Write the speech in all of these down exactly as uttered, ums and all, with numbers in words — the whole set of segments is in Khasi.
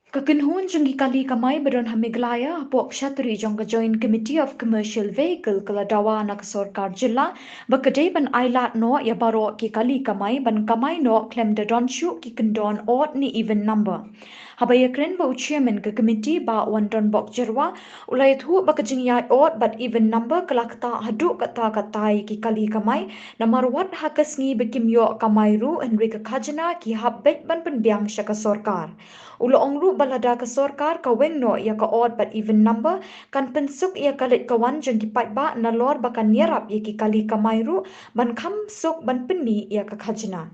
Ka kynhun jong ki kali kamai ba don ha Meghalaya hapoh ka shatri jong ka Joint Committee of Commercial Vehicle ka la dawa na ka sorkar jylla ba ka dei ban ailad noh ïa baroh ki kali kamai ban kamai noh khlem da don shuh ki kyndon ot ne even number. Haba ïakren bad u chairman ka committee, Bah Wandonbok Jyrwa, u la ïathuh ba ka jingïaid ot bad even number ka la ktah haduh katta katta ïa ki kali kamai, namar wat ha ka sngi ba kim ïoh kamai ruh hynrei ka khajna ki hap beit ban pynbiang sha ka sorkar. U la ong ruh ba lada ka sorkar ka weng noh ïa ka ot bad even number, kan pynsuk ïa ka leit ka wan jong ki paidbah nalor ba kan ïarap ïa ki kali kamai ruh ban kham suk ban pynmih ïa ka khajna.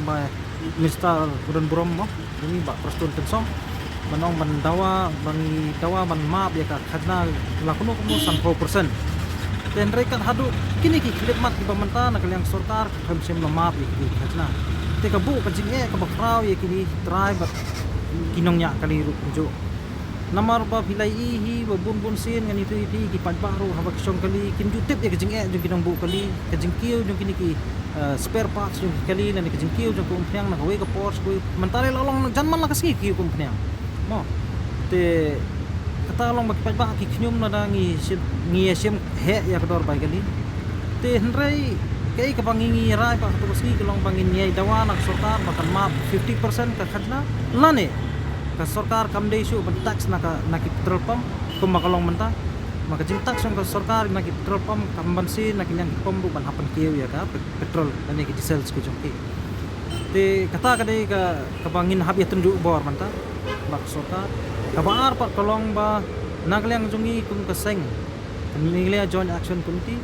Ba Minister ba don burom mo, jong ngi Bah Prestone Tynsong, ban ong ban dawa, ban ngi dawa ban map ïa ka khajna la kumno kumno sanphew percent. Te hynrei kat haduh kine ki khyllipmat kiba mynta na ka liang sorkar ka khlem shym la map ïa ki khajna. Te ka buh ka jingeh kaba khraw ïa kine ki trai bad ki nongñiah kali ruh kumjuh. Namar ba phi la ïohi hi ba bun bun sien ngan ïathuh ïa phi, ki paidbah ruh haba ki shong kali kim ju tip ïa ka jingeh jong ki nongbuh kali, ka jingkiew jong kine ki, eh, spare parts jong ki kali lane ka jingkiew jong ka umphniang na kawei ka por sha kawei. Mynta la long jan man la ka sngi kiew ka umphniang. Mo. Te kata long ba ki paidbah ki khñium lada ngi shim, ngi ïa shim heh ïa ka dor bai kali. Te hynrei kaei kaba ngi ngi rai ba kato ka sngi ka long ba ngin ïai dawa na ka sorkar ba kan map fifty percent ka khajna lane ka sorkar kam dei shuh ban tax na ka, na ki petrol pump kumba ka long mynta. Ma ka jingtax jong ka sorkar na ki petrol pump kam banse na ki liang ki pump ruh ban hap pynkiew ïa ka pet-, petrol lane ki diesel ki jong ki. Te kata ka dei ka, kaba ngin hap ïatynjuh bor mynta bad ka sorkar. Kaba ar pat ka long ba na ka liang jong ngi kum ka seng Meghalaya Joint Action Committee,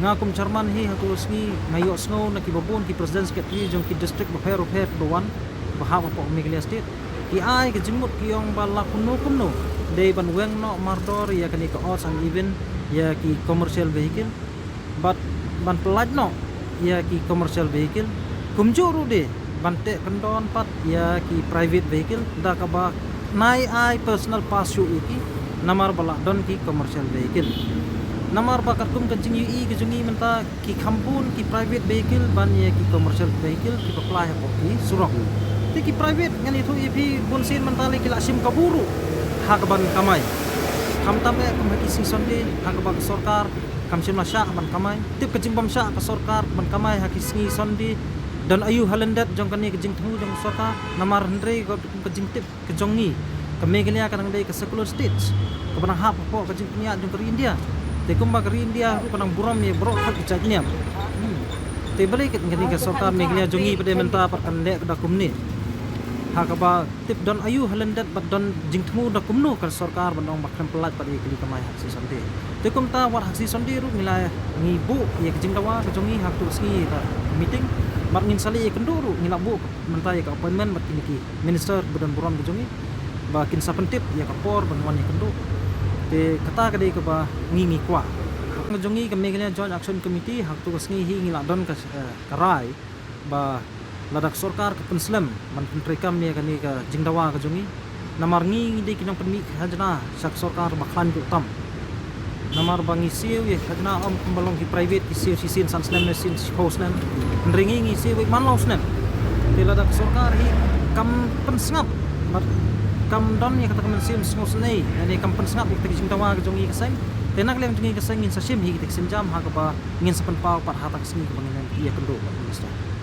nga kum chairman hi ha kato ka sngi nga ïohsngew na kiba bun ki president secretary jong ki district bapher bapher kiba wan, kiba hap hapoh Meghalaya State. Ki ai ka jingmut ki ong ba la kumno kumno dei ban weng noh mardor ïa kane ka odd and even ïa ki commercial vehicle. Bad ban pyllait noh ïa ki commercial vehicle. Kumjuh ruh de ban teh kyndon pat ïa ki private vehicle da kaba nai ai personal pass shuh ïa ki namar ba la don ki commercial vehicle. Namar ba katkum ka jingïohi ka jong ngi mynta ki kham bun ki private vehicle ban ïa ki commercial vehicle kiba plie hapoh ki surok. Te ki private ngan ïathuh ïa phi bun sien mynta lei ki la shim kabu ruh ha kaban kamai. Khamtam eh kum ha ki sngi Sunday ha kaba ka sorkar kam shym la shah ban kamai. Tip ka jingbym shah ka sorkar ban kamai ha ki sngi Sunday. Don aiu ha lyndet jong kane ka jingthmu jong ka sorkar namar hynrei ka, ka jingtip ka jong ngi ka Meghalaya ka dang dei ka secular state kaba dang hap hapoh ka jingpynïaid jong ka ri India. Te kumba ka ri India ruh ka dang burom ïa baroh khat ki jait niam. Hmm. Te balei kane ka sorkar Meghalaya jong ngi pat de mynta pat kan leh ka da kumne. Ha kaba tip don aiu ha lyndet bad don jingthmu da kumno ka sorkar ban ong ba khlem pyllait pat ïa ki kali kamai ha ki sngi Sunday. Te kumta wat ha ki sngi Sunday ruh ngi la ngi buh ïa ka jingdawa ka jong ngi ha kato ka sngi ka meeting. Bad ngin sa leit ïakynduh ruh ngi la buh mynta ïa ka appointment bad kine ki minister ba don burom ka jong ngi ba kin sa pyntip ïa ka por ban wan ïakynduh. Te kata ka dei kaba ngi ngi kwah. Ka jong ngi ka Meghalaya Joint Action Committee ha kato ka sngi hi ngi la don ka, eh, ka rai ba lada ka sorkar ka pynslem ban pyntreikam ïa kane ka jingdawa ka jong ngi. Namar ngi ngi dei ki nongpynmih khajna sha ka sorkar ba khlaiñ ruh tam. Namar ba ngi siew ïa khajna ym kumba long ki private ki siew shisien san snem ne shisien shiphew snem. Hynrei ngi ngi siew wei man law snem. Te lada ka sorkar hi kam pynsngap bad kam don ïa kata ka mynsiem sngewsynei lane kam pynsngap ïa kata ka jingdawa ka jong ngi ka seng. Te na ka liang jong ngi ka seng ngin sa shim hi kita ki sienjam ha kaba ngin sa pynpaw pat ha kata ka sngi kaba ngin ïakynduh bad minister.